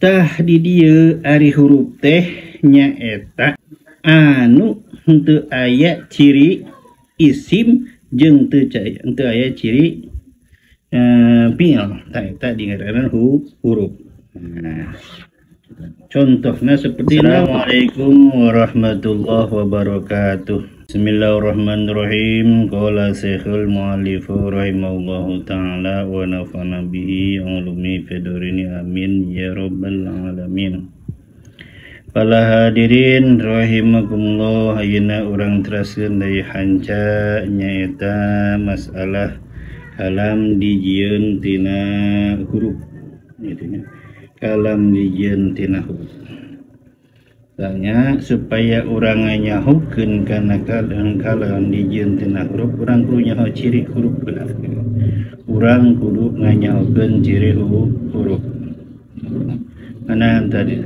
Tah di dieu ari huruf teh nyaeta anu henteu aya ciri isim jeung teu aya ciri fiil. Tah eta dingaranan huruf. Nah, contohnya seperti Assalamualaikum warahmatullahi wabarakatuh. Bismillahirrahmanirrahim. Qala Syekhul Muallif rahimahullahu taala wa nafa'ana bihi ulumi fidurini amin ya rabbal alamin. Para hadirin rahimakumullah, ayeuna urang teraskeun deui hanca nyaeta masalah kalam dijieun tina huruf gitu nya. Kalam dijieun tina huruf. Tanya supaya urang nyahukeun kana kalam dijieun tina huruf, urang kudu nyaho ciri huruf heula. Urang kudu nganyahokeun ciri huruf. Mana tadi?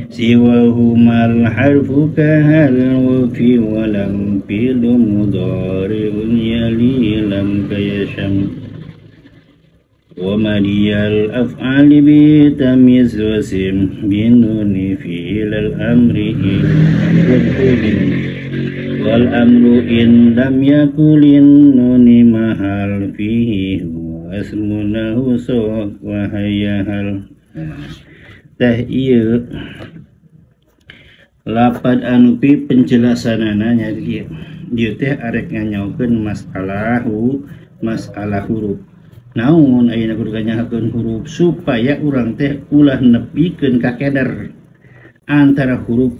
Siwahumal harfu kahal wa fi walam fi'lu mudhari'un yali lam kayasham wa madiyal af'ali bi tamyiz wasim binuni fi'il al amri in wal amru in lam yakulin nuni mahal fihi wa asmunahu so wa hayyahal. Tah ieu lapad anu pi penjelasanana nya ieu dieu teh arek nganyaokeun masalah huruf. Naon ayeuna kudu nganyahokeun huruf supaya urang teh ulah nepikeun ka keder antara huruf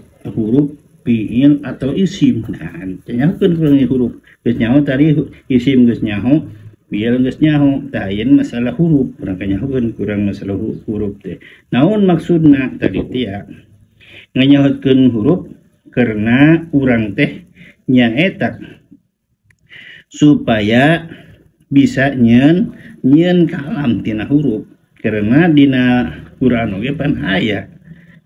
fiil atau isim. Nah, nyahokeun kurang huruf. Geus nyaho tadi isim geus nyaho, fiil geus nyaho. Tah ayeuna masalah huruf urang kanyahokeun kurang masalah huruf teh. Naon maksudna tadi teh ya? Nganyahokeun huruf karena urang teh nyaeta supaya bisa nyeun kalam tina huruf, karena dina Quran oge pan aya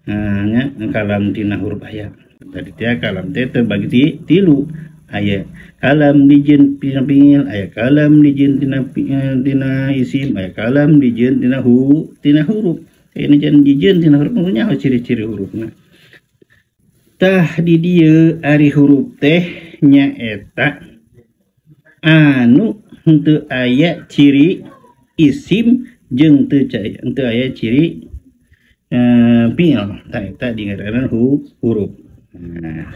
nya kalam tina huruf aya. Tadi teh kalam teh terbagi tilu, aya kalam dijieun tina fiil, aya kalam dijieun tina isim, aya kalam dijieun tina huruf. Ini jangan dijieun tina huruf, nyaho ciri-ciri hurufna. Tah di dieu ari huruf teh nyaeta anu henteu aya ciri isim jeung teu aya ciri fiil. Tah eta dingaranan huruf. Nah,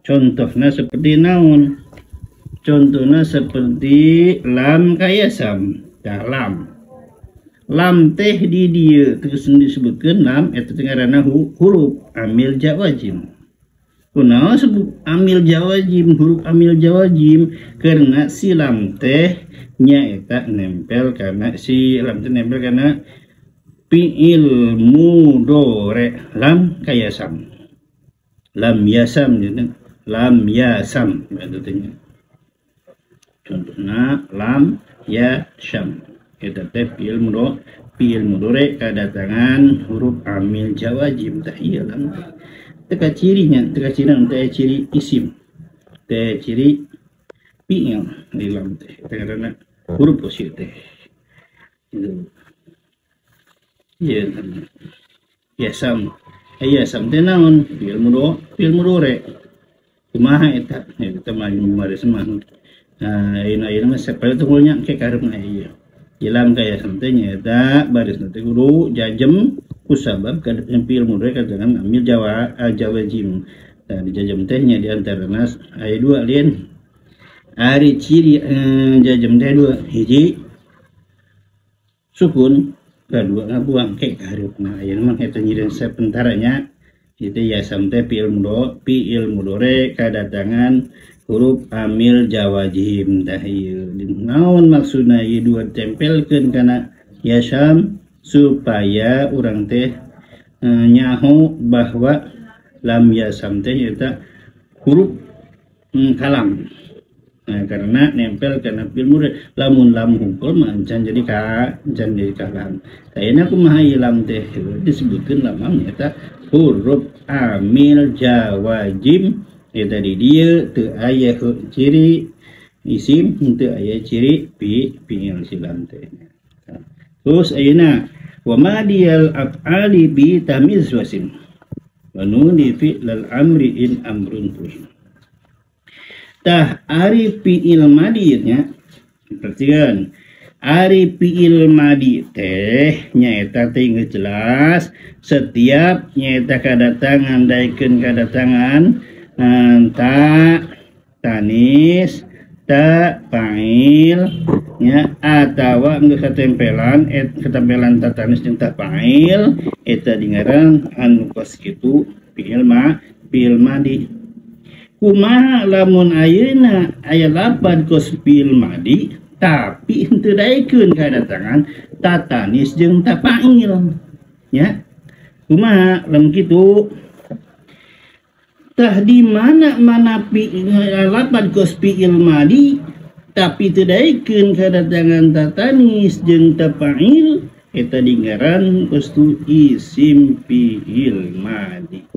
contohnya seperti naon? Contohnya seperti lam kayasam. Tah lam. Lam teh di dieu terus disebutkeun lam eta teh ngaranna huruf amil jawazim. Kunaon sebut amil jawazim, huruf amil jawazim? Karena si lam teh nyaeta nempel karena si lam teh nempel karena fiil mudhari lam kayasam. Lam yasam gitu. Lam yasam eta teh. Contohna lam yasam. Eta teh fiil mudhari kadatangan huruf amil jawazim. Tah ieu lam teh. Teka cirinya, teka ciri teh ciri isim, teh ciri fiil di lam teh. Karena huruf usil teh. Gitu. Ieu yasam. Yasam teh naon? Fiil mudhari. Kumaha eta? Eta mah mari semah. Nah, ayeuna mah sapala tunggulnya ke kareupna ieu. Lam kayasam teh nyaeta barisna teh kudu jajem kusabab kadang fiil mudhari kadatangan amil jawazim. Nah, di jajem teh nya di antarana aya dua lien. Ari ciri jajem teh dua, hiji sukun, kadua ngabuang ke kahareupna. Ayeuna mah eta nyireun sapentaranya itu yasam teh fiil mudhari kadatangan huruf amil jawazim. Tah ieu naon maksudna ieu dua tempelkeun kana yasam supaya urang teh nyaho bahwa lam yasam teh nyaeta huruf kalam. Nah, karena nempel kana fiil mudhari, lamun lam hungkul mah encan jadi kalam. Tah ayeuna kumaha ieu lam teh disebutkeun lam nyaeta huruf amil jawazim. Eta di dieu teu aya ciri isim, teu aya ciri fiil si lam teh. Terus ayeuna Wa madiyal af'ali bi tamyiz wasim wa nuni fi'lal amri in amrun tuhim. Tah ari fi'il madi nya perhatikan ari fi'il madi teh nyaeta teh geus jelas setiap nyaeta kadatangan daekeun kadatangan ta tanis ta fa'il nya atawa geus katempelan ketempelan ta tanis jeung ta fa'il eta dingaran anu kos kitu fi'il madi. Kumaha lamun ayeuna aya lapad kos fi'il madi tapi henteu daekeun kadatangan ta tanis jeung ta fa'il nya. Kumaha lamun kitu? Tah di mana-mana lapad kos fi'il madi tapi teu daekeun kadatangan ta tanis jeung ta fa'il eta dingaran kos tu isim fi'il madi.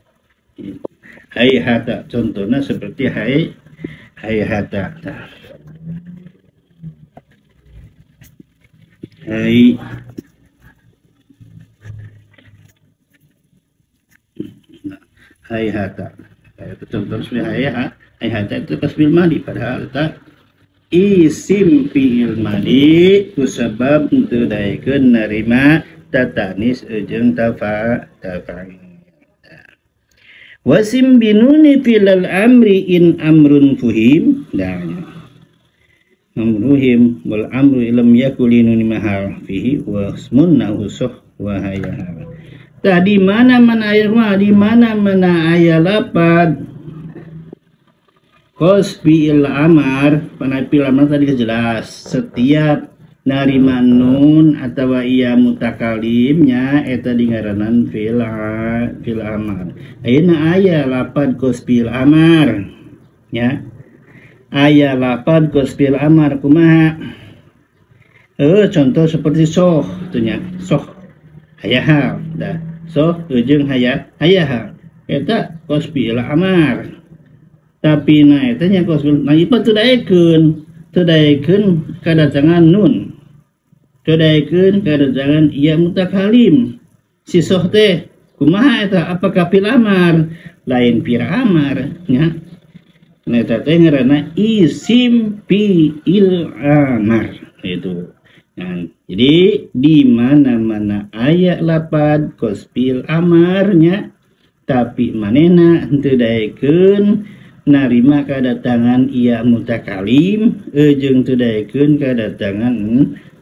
Hayhata contohnya seperti hayhata. Hai hayhata. Itu contoh seperti hayhata itu pas fi'il madi padahal eta isim fi'il madi kusabab teu daekeun narima ta tanis jeung ta fa'il. Wasim binuni filal amri in amrun fuhim dan amruhim wal amru lam yakuli nuni mahal fihi wa ismun nahusuh wa hayah. Tah di mana-mana aya mah di mana-mana aya lapad kos fi'il amar, panai fi'il amar tadi jelas setiap narima nun atawa ia mutakalimnya eta dingaranan fi'il amar. Ayeuna aya lapad kos fi'il amar nya. Aya lapad kos fi'il amar kumaha? Contoh seperti soh tu nya, soh hayahal dah. Soh jeung hayahal eta kos fi'il amar. Tapi na eta nya kos fi'il, nah ieu teu daekeun kadatangan nun. Kedaikeun kadatangan ia mutakalim si soh teh kumaha eta apakah fi'il amar lain fi'il amar nya. Nah eta teh ngaranna isim fi'il amar itu. Nah, jadi di mana-mana aya lapad kos fi'il amarnya tapi manehna henteu daekeun narima kadatangan ia mutakalim jeung teu daekeun kadatangan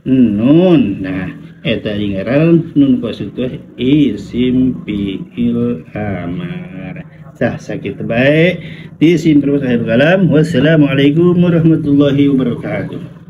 nun. Nah eta dingaran nun kos itu isim fi'il amar. Sah sakitu bae di sini terus akhir kalam. Wassalamualaikum warahmatullahi wabarakatuh.